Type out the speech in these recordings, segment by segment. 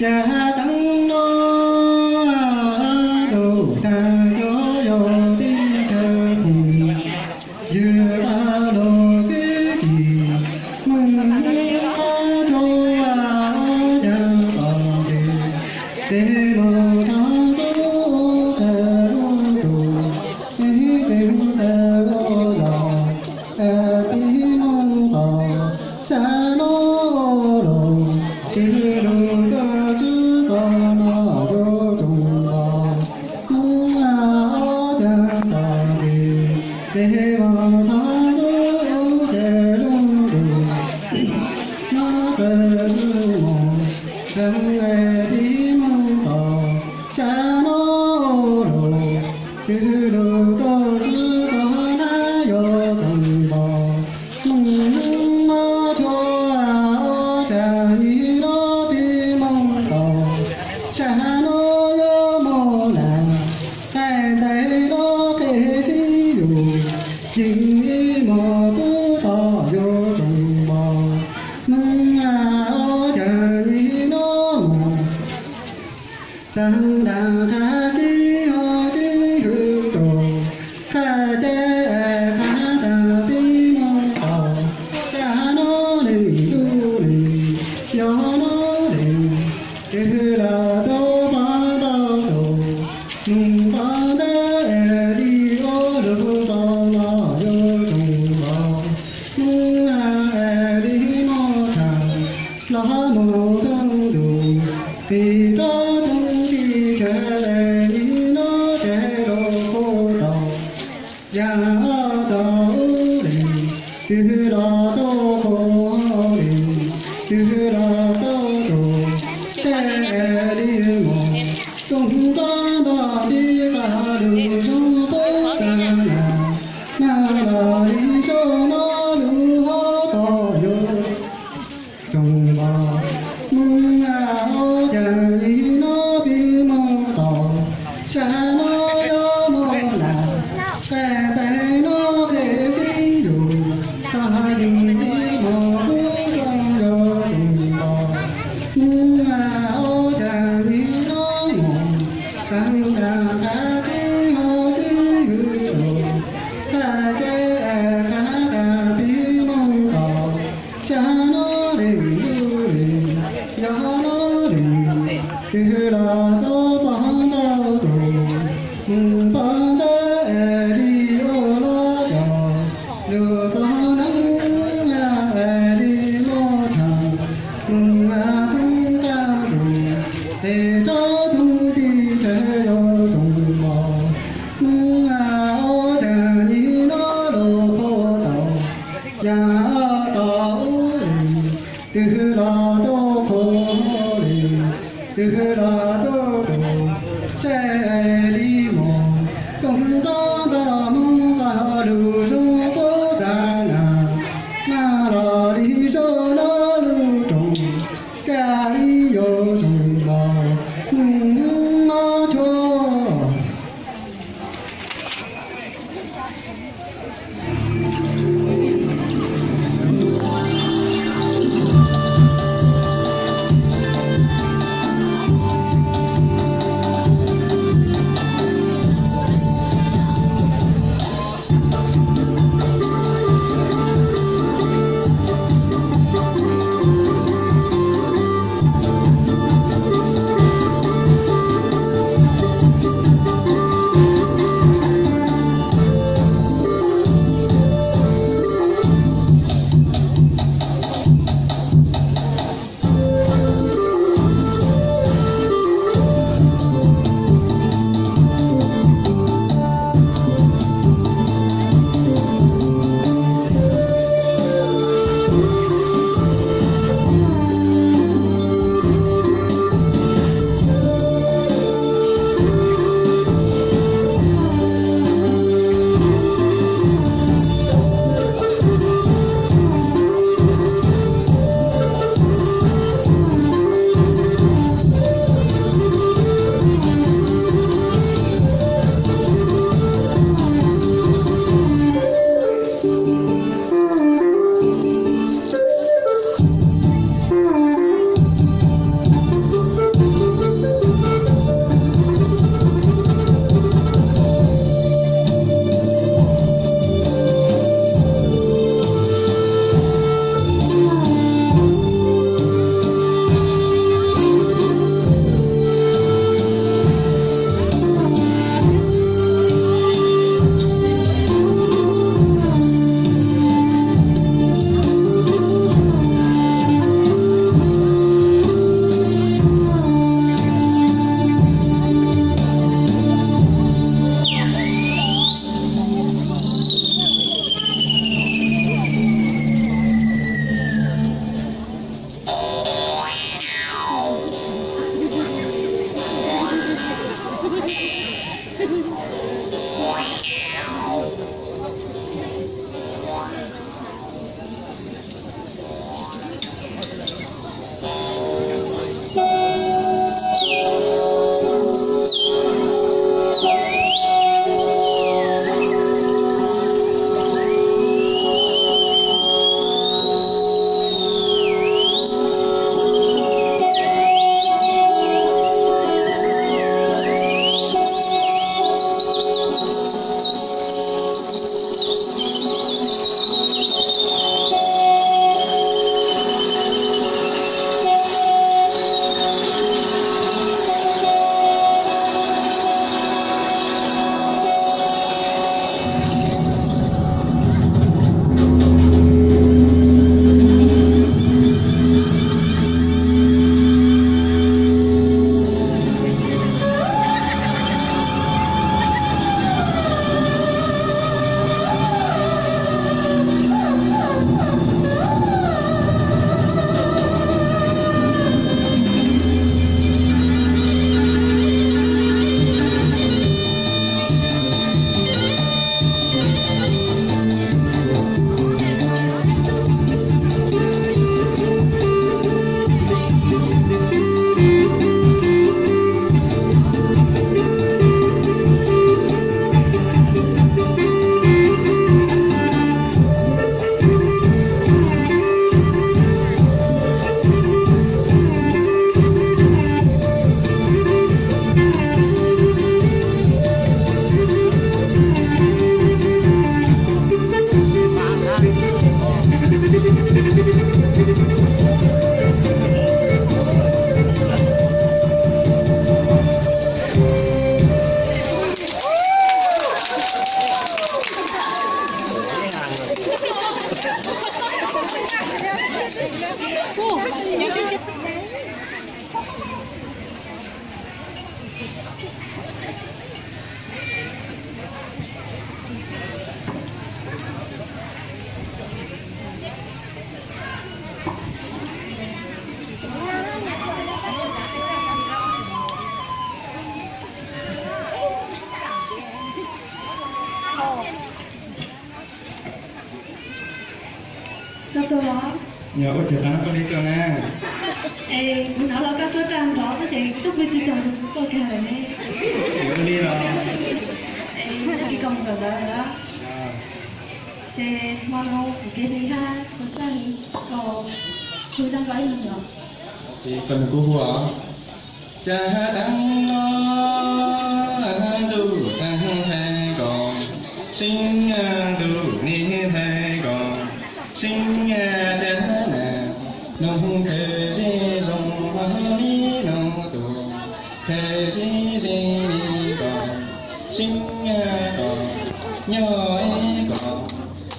Cas teev no tus tag cov yog tib chaw phoom, ywg tag los tib kis, meej qab tsuag ob cag tom ntej, tes mus thov tub tag lub ntus, ib tsev tag ua los, tib moos tos, sab no los, tig lug tuaj tswb tog no yuav tsoom npog, hnub ob cag tom ntej, tes mus thov tub tag lub ntus, no tag lub mus, tag ib moos tos, sab no los, tig lug tuaj tswb tog na yuav tsoom npog, moog hnub mob tshuaj ob cag ib no pib moos tos, sab no yuav moog lam, qaij ntais no qe sib yug, yeej ib moos pub tog yuav tsoom npog, moog ob cag ib no mus, tag ntaag qab kib ho kib hwv tug, qab ceb qab taag pib moos tos, sab no leej lub leej, yog no leej, twg los tub pog ntau tug, moog pog ntawd es li ua lug tau los yuav tsoom npog, moog es li moog thaam, los moog toog ntug, tes rov toog tig tsawg es li no tseg rau qhov tau, yog ob tog ub leej, twg los tau qhov leej, twg los tau tug, seb li moog, toog nto nto pib qab lug zoo puab taag na, nag los li zoo no lug ho tog yuav tsoom npog, moog ob cag li no pib moos tos, sab no yuav moog lam, qaij ntais no qe sib yug, tog yug ib moos pub tog yuav tsoom npog, moog ob cag li no mus, taag taag qab kib ho kib hwv tug, qab ceb qab taag pib moos tos, sab no leej lub leej, yog no leej, twg los tub pog ntau tug, moog pog ntawd es li ua lub cov, lug txog neeb es li moog thaam, moog toog qab ntug, tes rov toog tig tsawg yuav tsoom npog, moog ob cag li no lug qhov tau, yog ob tog ub leej, twg los tau qhov leej, twg los tau tug, seb li moog, toog nto nto moog qab lug zoo puab taag na, nag los li zoo no lug roos, kab ib yuav tsoom npog, moog hnub mob tshuaj Koj tuaj los? Yog ua cas koj li tuaj na? Es kuv hnov los koj suab raj nrov xwb ces twb pw tsis tsaug kuv tuaj kawg lawm ne. Es ua li los? Es ua li koj mus kawm ntawv lawm. Ces hmo no kuv kev hli hab kuv xaj hli kom hu tau koj ib lus los. Ces koj nug kuv hu os. Caj dab no, ntuj tag nthe ko, sib ntuj nig nthe ko, sib caj na, noog khawv zej zoo hmo mi noog tus, khawv zej zej ni ko, sib ko, nyob es ko,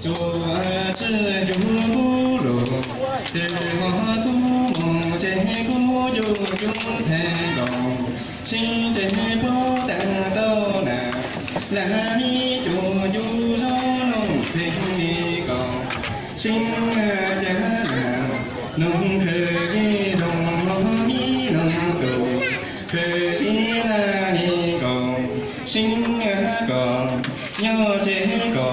tsuas tswj ncuj kuv lus, twb ho kuv mus ces kuv yuj yuj nthe ko, sib ces puab tag tau na, lam mi cuag yus zoo noog pheej ni ko, sib caj na, noog khawv zej zoo hmo mi noog tus, khawv zej laj ni ko, sib ko, nyob ces ko,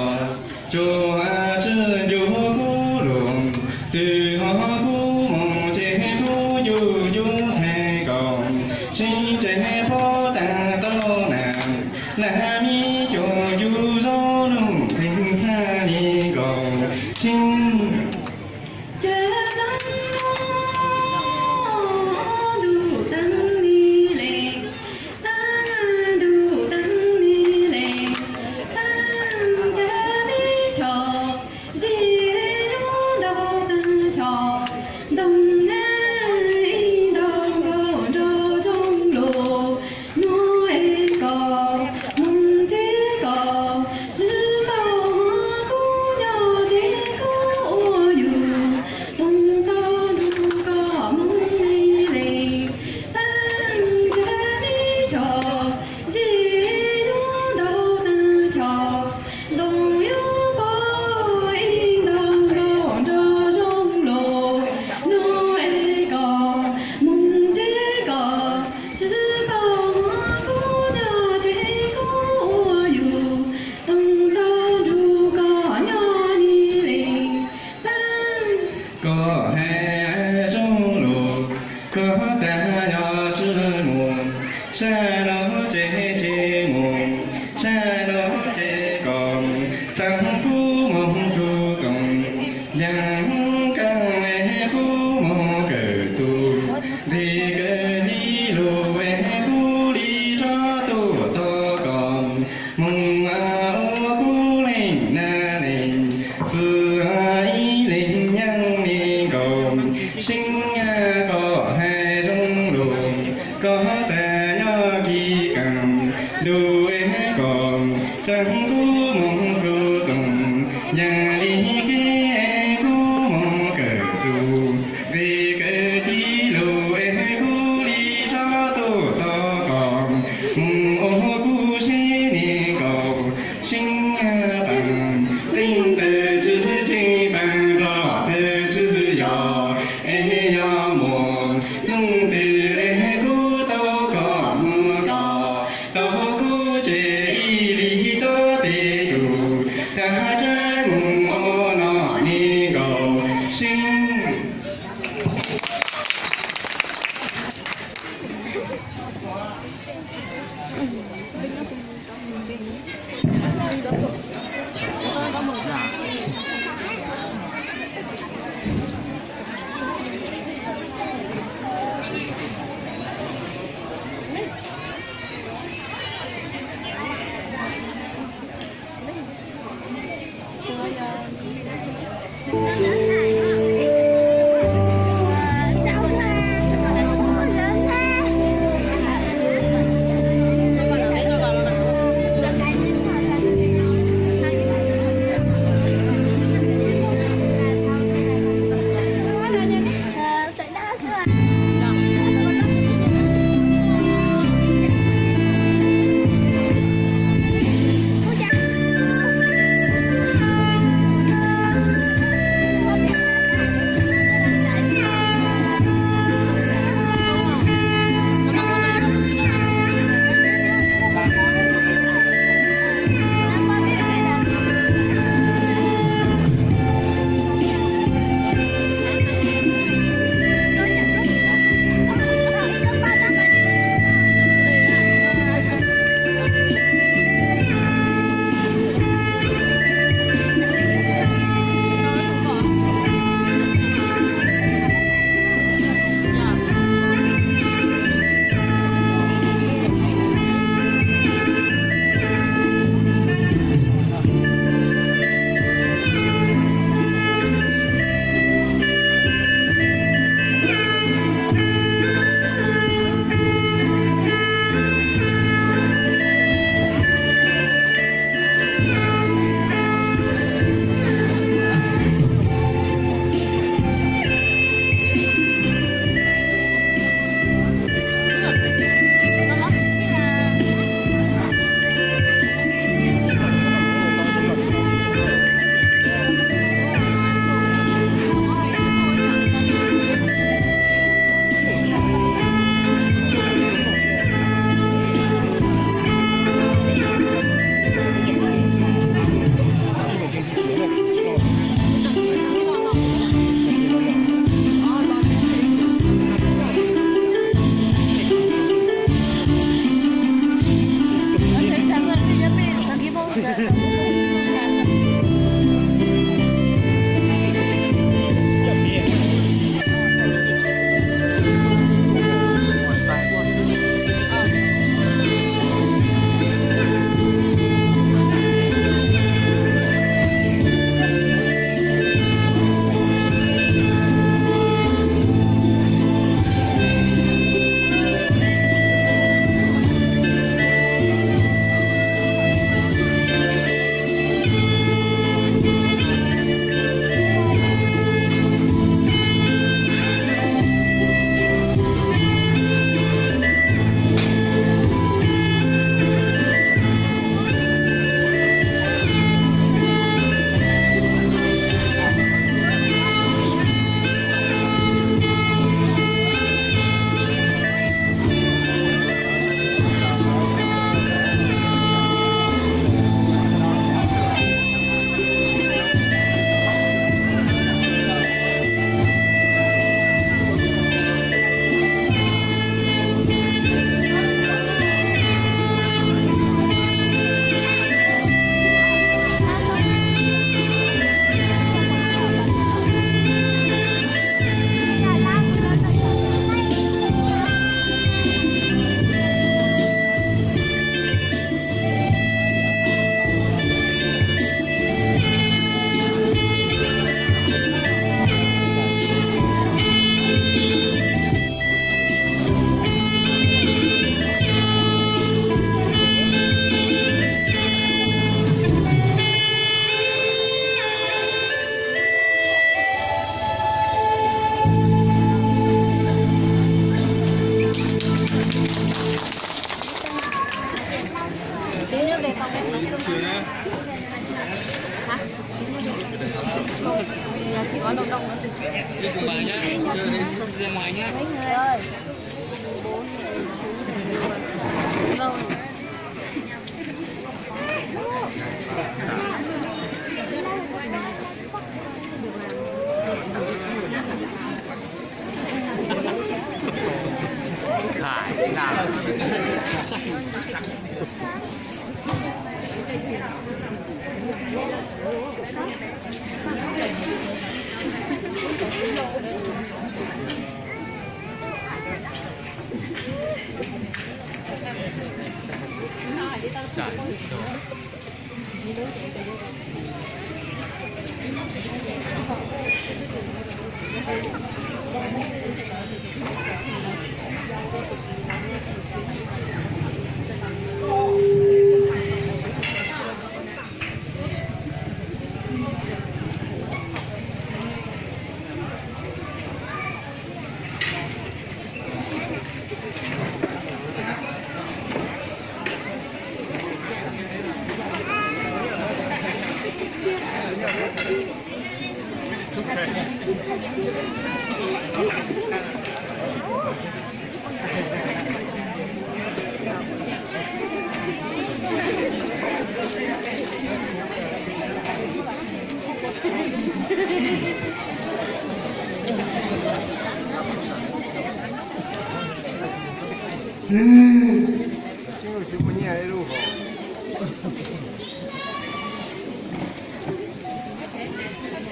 tsuas tswj ncuj kuv lus, twb ho kuv mus ces kuv yuj yuj nthe ko, sib ces puab tag tau na, lam mi cuag yus zoo noog pheej txhaj ni ko, sib caj dab no, ntuj tag ni le, tag ntuj tag ni le, tag caj me choj, zej nyob ntau tag choj, ntoo na ib ntau nkaus nrog zoo lus, nyob es ko, mus ces ko, tswv tau hmo kuv nyob ces kuv ua yus, toog tau nrug koj mus li le, tag caj me choj, zej nyob ntau tag choj, ntoo yuav poob ib ntau nkaus nrog zoo lus, nyob es ko, mus ces ko, tswv tau hmo kuv nyob ces kuv ua yus, toog tau nrug koj nyob li le, tag koj hais zoo lus, koj tag yog tswv mus, sab no ces tswv mus, sab no ces ko, xav kuv moog txug txoos, yaam kaaj es kuv moog kawm txug, nqi kawg tij lug es kuv li rov tuaj tos koj, moog ua kuv leej nab leej txwv, ib leeg nyaab li nkaus, sib koj hais zoo lug, koj tag nyob kis kaam, ntuj es koj, xav kuv moog txug txoos, yaam li kev es kuv moog kawm txug, nqi kawg tij lug es kuv li rov tuaj tos koj, moog ua kuv seb ne koj, sib paab, teeb tawg tswv tseeb paab, rov tawg tswv yog, es yog muaj nub twg es kuv tau koj moog koj, tau kuv tseg ib leeg tuab tes tug, tag tsam moog ua no ne nkaus seb.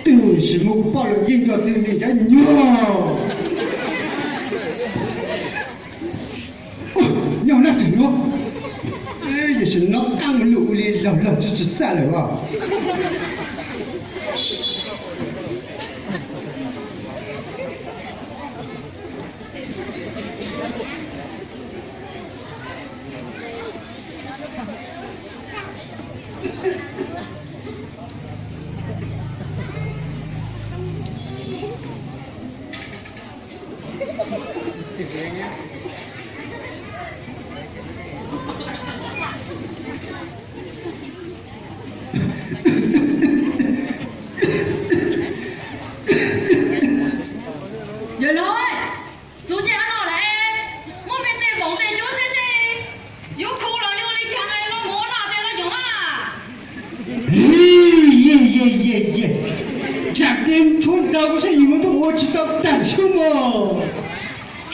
Twb sim muab kuv poj lawm yeej tso twg li cov nyuag. Nyob nab tsis nuav, yog sim no qab mus lug ua li laug laug tsis tsis txaj lawm os. Yawg laus, tus ncej ob no lawm, muab me ntej voom ntej cuab saib seb yuav khu los yuav ua li cas los mus ua noj tes los yoov na. Yej yej yej yej, tsam kev tshuav ntau koj saib yus mus tuaj ua tsis tau tag xwb mog.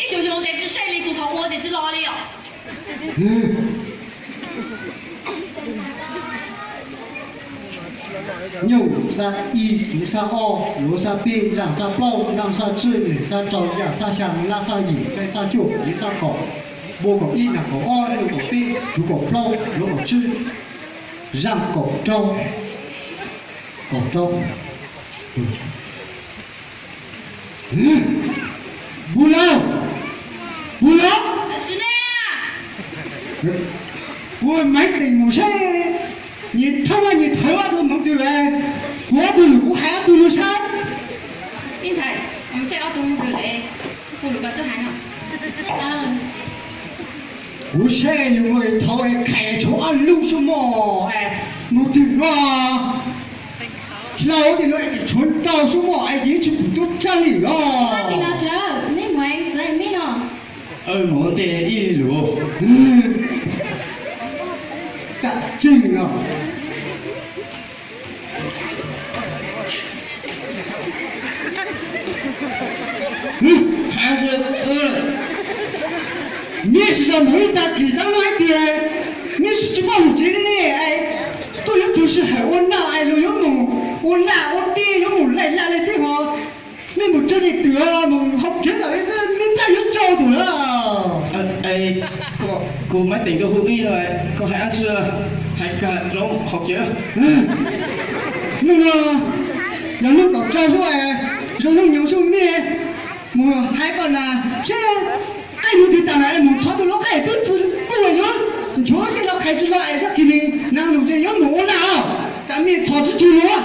Ib xyoos xyoo tes tsis saib li tus thaum ua tes tsis los li os. Nyoog xab ib, kuv xab ob, luav xab peb, zaaj xab plaub, ntaag xab tsib, neeg xab rau, yaaj xab xyaa, lab xab yim, qaib xab cuaj, yev xab kaum, npua kaum ib, naag kaum ob, nyuj kaum peb, tsuv kaum plaub, luav kaum tsib, zaaj kaum rau, kaum rau. Pug laug, pug laug, kuv maiv teem mus saib, nyias thawb nyias thawb ob tug moov twg lawm, kuv ob tug lwm kuv hais ob tug lug saib. Kuv saib yus mus thaum es khais tshuav ob lub xwb mog, mus twg no, hlau tes no es tshuav ntau xwb mog es yeej tsis pum tuab tsaab li os. Mus ua ntej ib lus. Tam tseeg no. Nej tsis tau mus ib tag kis xav no hais tias nej tsis muaj hauv tsev li ne, tuaj yuav txug sij hawm ua noj es luag yuav mus ua laj ua teb, yuav mus laij laj laij teb hov, nej mus tso nej twm mus haus kev lawm xwb, nej npaj yuav tsau tus lawm. Kuv maiv teem tuaj hu ib, koj hais ab tsi, hais kag rau haus kev. Hnub no yog hnub kaum rau xwb, zoo hnub nyoog xwb mej mus hais koj na, seb qaib nug twg tas na es mus txhov tus lau qaib peb txwv puj yuav nchuav seb lau qhais tsi los es tag kis ne nag lug ces yuav mus ua laj os. Tam mej txhov tsi tug lug.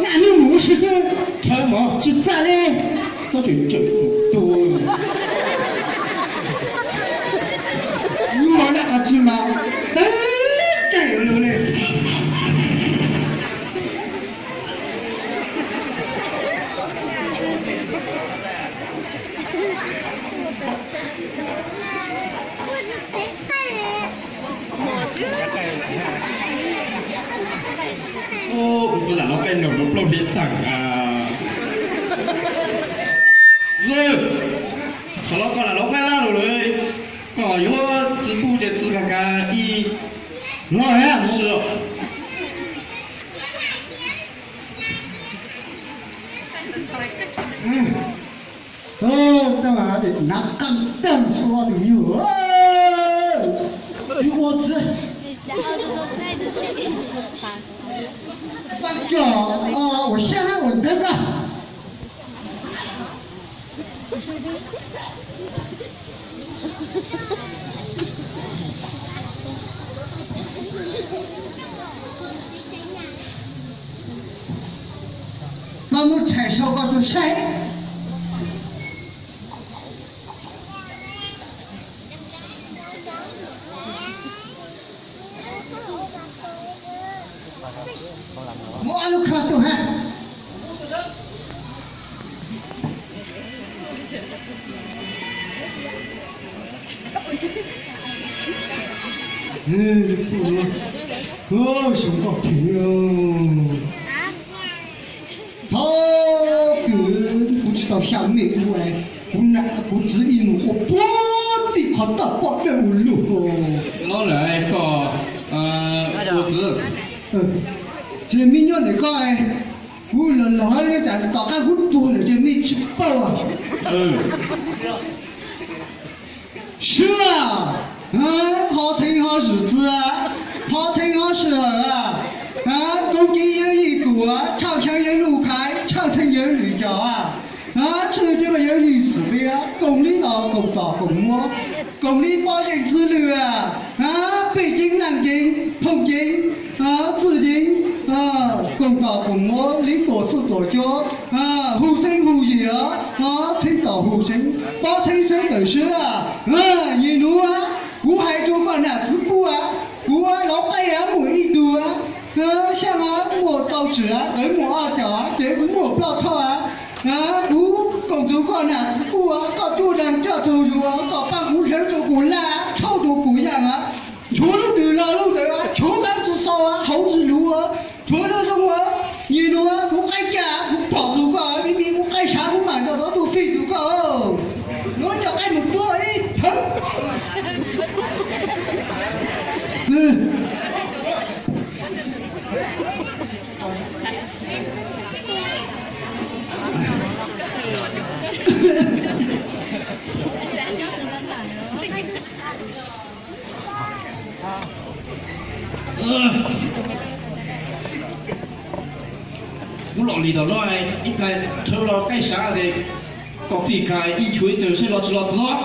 Naj nub mus ua si xwb, rhawv mov tsis txaj li. Txhob tseem tseem tus nyuaj dab qhov tsi mas teb tseem lug li. Kuv txiv lam lov qaij nraum nraud plaub hli tag. Txiv, qhov los koj lam lov qaij laj lawm, koj yuav txiv pub ces txiv kag kag ib los. Ơ, tau hais tias hnav qee tag sua tus nyuag, tsis ua txiv. Pab cov uas sab uas ntawd koj. Pab muab tshais sau koj tuaj saib. Muab ob lub khawj tuaj hab. Xyov koj thev. Thov kws kuv tsis tau xyaw mej ua, kuv nam kuv txiv ib mus ua puag tim qhov toj poj dawb ua luaj. Los lawm koj, ua txiv, ces mej nyob ntawm koj, kuv los los cas tom qab kuv tuag lawm ces mej tsis paub. Sib, ho theej ho zwm txiv, ho theej ho sij hawm, koob kib yawg yij kum, tshaj xyaav yawg luj khaiv, tshaj txheej yawg lwm cov, tshaj txheej yawg lwm xwm peb, koom lib los koom tos koom muab, koom lib pob zeej txwj lwm, pej ceeb laaj ceeb phooj ceeb txwj ceeb, koom tos koom muab lib tuam txwj tuam cuab, hu xeeb hu yim, txheeb tom hu xeeb, pob txheeb xeeb tawm swb. Nyem nuav, kuv hais rua koj nam txiv puj, kuv lov qaij muaj ib tug, xyaa muaj rau tswm, tawv muaj ob cov, cev kuv muaj plaub thoj. Kuv koom ntxuv koj nam txiv puj, koj cuaj daag coj tug yug, koj paab kuv hlawv rua kuv laj, tshaub rua kuv yaaj, nchuav lub twg los lub ntawd, nchuav qaab tsi xaus, hauv tsi luv, nchuav lub zoo. Nyem nuav, kuv qaib caj kuv pom txug koj, mej mej kuv qaib sav kuv maam nrug tuaj fij txug koj. Nuav coj qaib mus tuab ib thawv. Kuv lom li tom no, ib ka rhawv los qaib sav, kom fij ka ib nchuav ib tawg saib los tsi los txiv.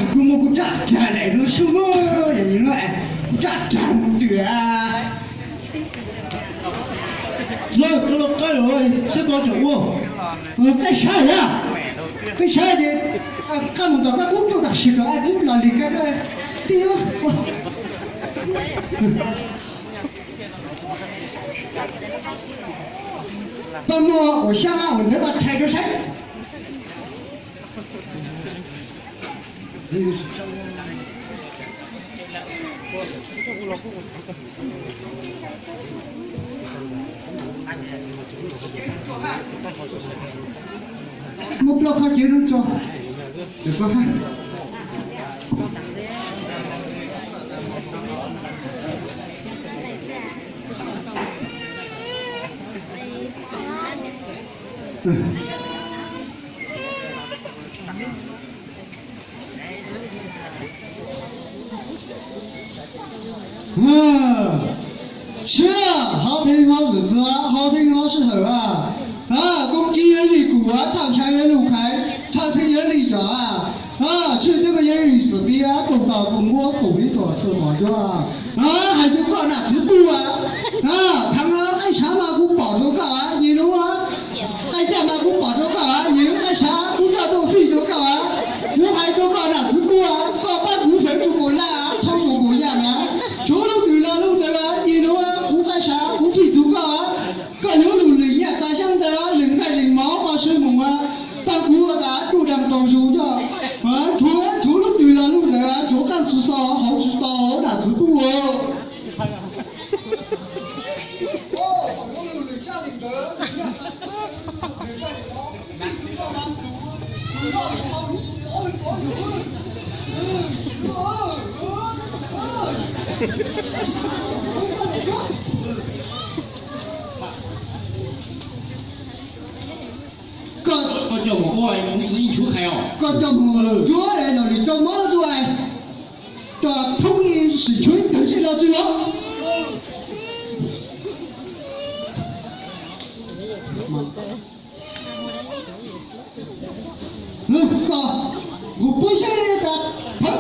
Kuv muab kuv raj rag lawm nuav sub, kuv raj rag mus twg. Txog koj lub qaib lawm, saib koj tseem ua qaib sav na. Qaib sav ces qab mus tom koj kuv tuaj tam sim ko, kuv los li koj tij. Koj muaj ua xyab ua ntawv mas rhais rua saib. Muab plaub qhov cev lub tso. Sib, hov theej hov zwm txiv, hov theej hov sij hawm a. Koob kib yawg lij kum, tshaj xyaav yawg luj khaiv, tshaj txheej yawg lij cov a. Tshwj xeeb yawg lij xwm pib, koom tos koom muab koom ib tuam txhua mov cuab. Hais rua koj nam txiv puj a, thaam qaib sav mas kuv pom rua koj a, nyem nuav, qaib caj mas kuv pom rua koj a, nyem nuav qaib sav kuv coj tuaj fij rua koj a. Kuv hais rua koj nam txiv puj a, koj paab kuv hlawv rua kuv laj, tshaub rua kuv yaaj a. Nchuav lub twg los lub ntawd a, nyem nuav kuv qaib sav kuv fij txug koj a. Koj yuav lug lwm yaaj txav xyaab ntawd, lwm nqaij lwm mov koj swb moog a, paab kuv ua tas cuaj daag tau zug coj. Nchuav, nchuav lub twg los lub ntawd, nchuav qaab tsi xaus. Koj, koj coj mus ua kuv txiv yeej nchuav hais os. Koj coj mus nchuav los li rau mov tuaj, rau thoob sim nchuav ib tag zej los tsis los. Koj, kuv pub saib tas thawv.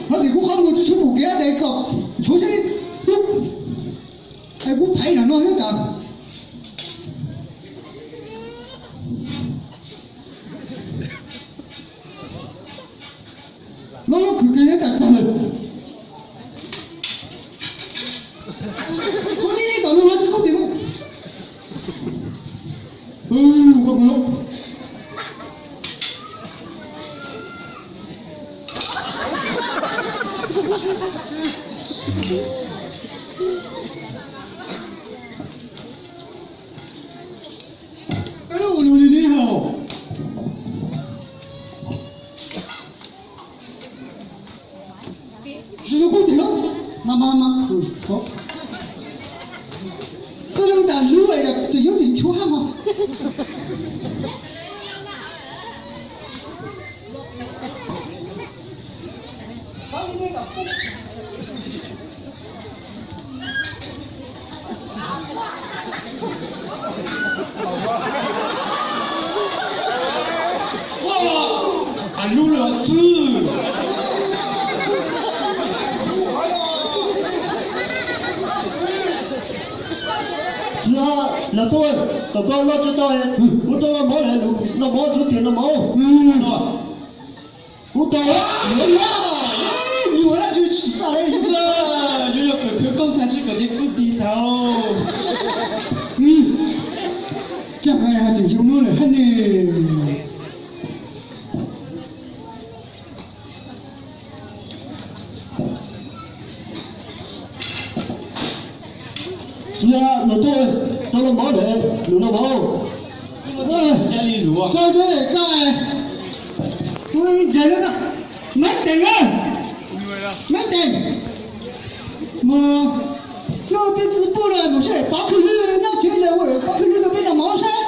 Hov tim kuv qhov muag tsis tshua pum kev es kom nchuav seb, es kuv thaiv nram no thiab tas. Loj loj khwv kev nyob tas txog lawm. Koj neb neb tom no los tsis koj tim no. Koj no. Ua li ne hos. Zoo koj tim no. Mas mas mas. Koj zoo tas lub es tseem nyob tim nchuav hab hos. Lub lawm xwb. Txiv, lawv tuaj, tau koj loj tsis tau, kuv tau los mov lawm, los mov txhua tiam los mov. Kuv tau, yuav yog, yuav yog kawm khawv koob tag tsis kawm ces kuj tig tau. Tseem zoo lawm hab ne. Txiv, lawv tuaj, tau los mov lawm, lawv los mov. Txog zoo koj, ntses, mab tes, mab tes, mus nug peb txiv puj no mus saib pov khwj hlwb noj tsheb lawm, pov khwj hlwb rau peb noj mov saib.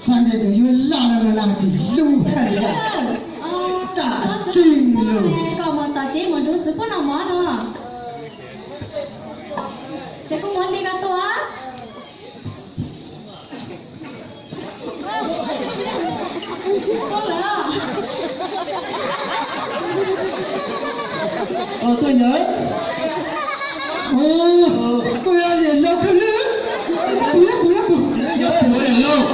Xav ntes tus yuav loj no los tsis hlub hab li cas. Tas tseeb lug. Koj mus tom tsev mus nrug txiv puj noj mov no. Ces kuv mus nti koj tua. Tuaj yawm, tuaj yawm laug khwj hlwb. Yawm laug, yawm laug, yawm laug.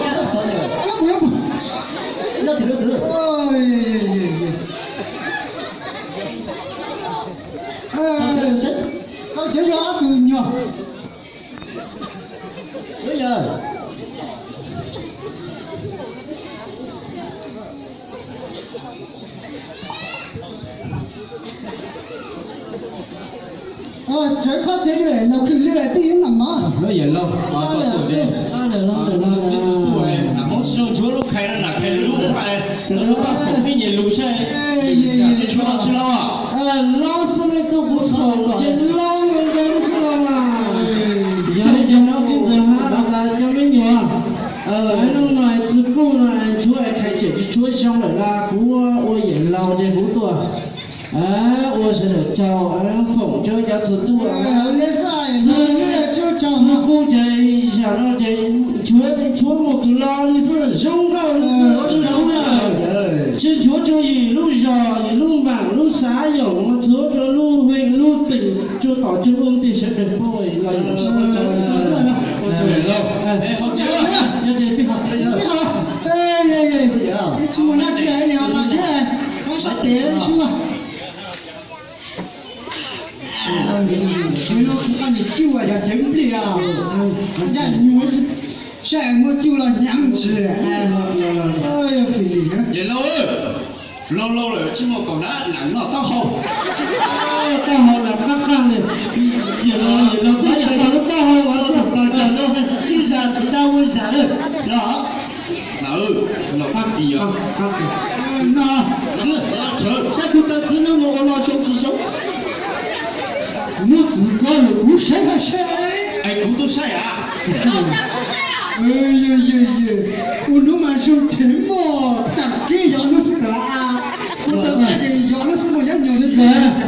Koj cov yog ob tug nyuag. Tsawv qhov tias lawm no khwj hlwb twb yeej mam mov. Lub yawm laug, Hmoob tsis zoo nchuav lub khais no, nam khais lub, lub paj foom ib nyuag lus saib. Nchuav los tsis los? Los xwb, nej tuaj kuv foom ces los nkaus xwb los mas. Yog li ces no kuv ntxawm hab los tas cov me nyuam, hnub no txiv puj no nchuav khais tseem tsis tshuav zoo lawm los kuv ua yawm laug ces kuv tuaj ua sawv daws tsaug, foom tsuav cov txhua tuaj. Txiv puj ces yam no ces nchuav, nchuav mus kws los li xwb, zoo nkauj li xwb, tsis nchuav tsuag yim lub zos, yim lub npaam, lub xav yoom, txhua rua lub hee lub teem, tsuag tom tsuag ua ntej sawv daws paub los yog. Yog ces peb ho Tsis muaj dab tsi li os, mas thiab koj sab tes xwb. Kuv niam cuj yog cev nplij, ncaj nyuag saib muab cuj los hnyav ntsis. Yawg laus, laus laus lawm tsis muaj kaum nab lees noj taub hau. Taub hau los qab qab li. Yawg laus, yawg laus, kuv niam tau lub taub hau uas xub tas tas no, ib zam tsis dab ua zam lawm los. No, saib kuv taw txwv no mus ua lo zoo tsis zoo. Hnub txwv koj lawm kuv saib hais saib. Es kuv twb saib a. Ua hnub mas zoo thev mog, tag kis yog hnub xwb tas a. Kuv taw tag kis yog hnub xwb mas yog nyuag li ntawd.